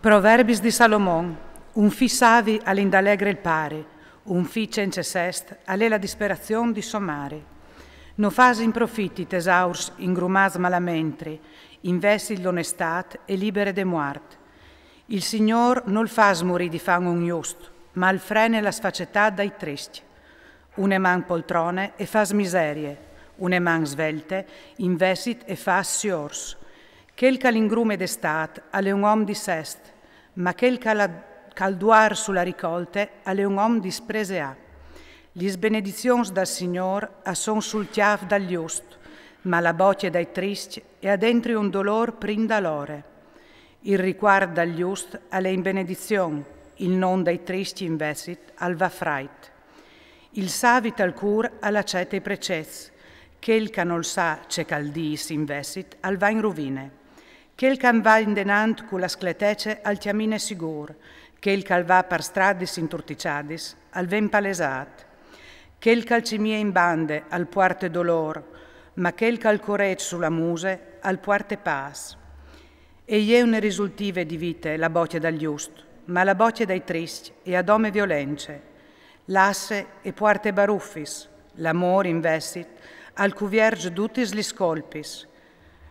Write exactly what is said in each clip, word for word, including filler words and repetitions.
Proverbis di Salomon. Un fi savi al indalegre il pari, un fi cence sest al è la disperazion di so mari. No fas in profit i tesaurs ingrumats malamentri, invessit l'onestât e libere de muart. Il Signôr nol fâs murî di fam un just, ma al frene la sfacetât dai triscj. Une man poltrone e fâs miserie, une man svelte investit e fâs siôrs. Chel ch'al ingrume d'estât al è un om di sest, ma chel ch'al, ch'al duar su la ricolte al è un om dispreseât. Lis benedizions dal Signôr a son sul cjâf dal just, ma la bocje dai triscj e à dentri un dolôr prin da l'ore. Il ricuart dal just al è in benedizion, il non dai triscj investit al va frait. Il savi tal cûr al acete i precets, chel ch'a nol sa ce ch'al dîs investit al va in ruvine. Chel ch'al va indenant cu la scletece al cjamine sigûr, chel ch'al va par stradis inturtiçadis al ven palesât. Chel ch'al cimie in bande al puarte dolôr, ma chel ch'al coreç su la muse al puarte pâs. E je une risultive di vite la bocje dal just, ma la bocje dai triscj e à dome violence. Lasse e puarte barufis, l'amôr investit al cuvierç dutis lis colpis.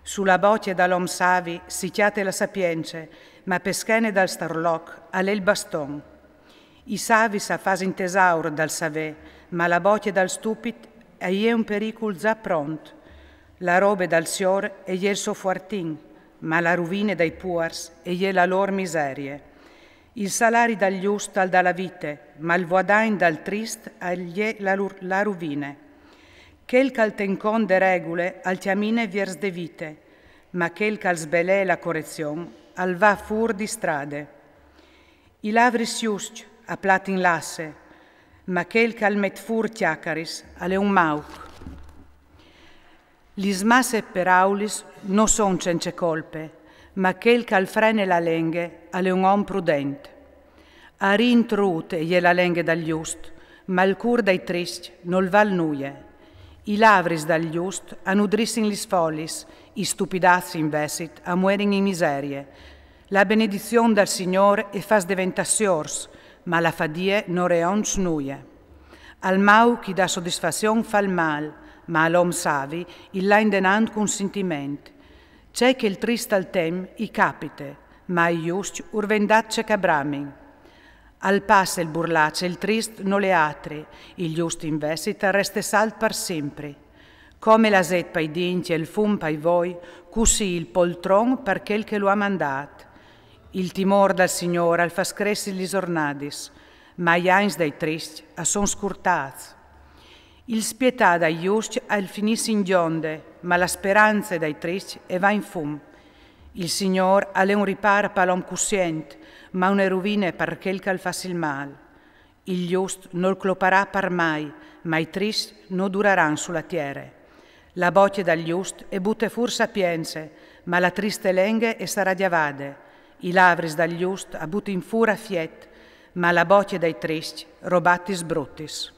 Su la bocje dal om savi si cjate la sapience, ma pe schene dal starloc al è il baston. I savis a fasin tesaur dal savê, ma la bocje dal stupit e je un pericul za pront. La robe dal siôr e je il so fuartin, ma la ruvine dai puars e je la lôr miserie. Il salari dal just al dà la vite, ma il vuadagn dal trist al je la, la ruvine. Chel ch'al ten cont de regule al cjamine viers de vite, ma chel ch'al sbelè la corezion al va fûr di strade. I lavris juscj a platin lasse, ma chel ch'al met fûr cjacaris al è un mauc. Lis masse peraulis no son cence colpe, ma chel ch'al frene la lenghe al è un om prudent. Arint rut e je la lenghe dal just, ma il cûr dai triscj nol val nuie. I lavris dal just a nudrissin lis folis, i stupidâts investit a muerin in miserie. La benedizion dal Signôr e fâs deventâ siôrs, ma la fadie no reonç nuie. Al mauc ch'i dà sodisfazion fâ il mâl, ma al om savi il là indenant cun sintiment. Ce che il trist al tem i capite, ma ai juscj ur ven dât ce ch'a bramin. Al passe il burlaç e il trist nol è altri, il just investit al reste salt par simpri. Come la set pai dincj e il fum pai voi, cussì il poltron par chel che lu à mandât. Il timôr dal Signôr al fâs cressi lis zornadis, ma i agns dai triscj a son scurtâts. Il spietâ dai juscj al finìs in gjonde, ma la sperance dai triscj e va in fum. Il Signôr al è un ripâr pal om cussient, ma une ruvine par chel ch'al fâs il mâl. Il just nol cloparà par mai, ma i triscj no duraran su la tiere. La bocje dal just e bute fûr sapience, ma la triste lenghe e sarà gjavade. I lavris dal just a butin fûr afiet, ma la bocje dai triscj robatis brutis.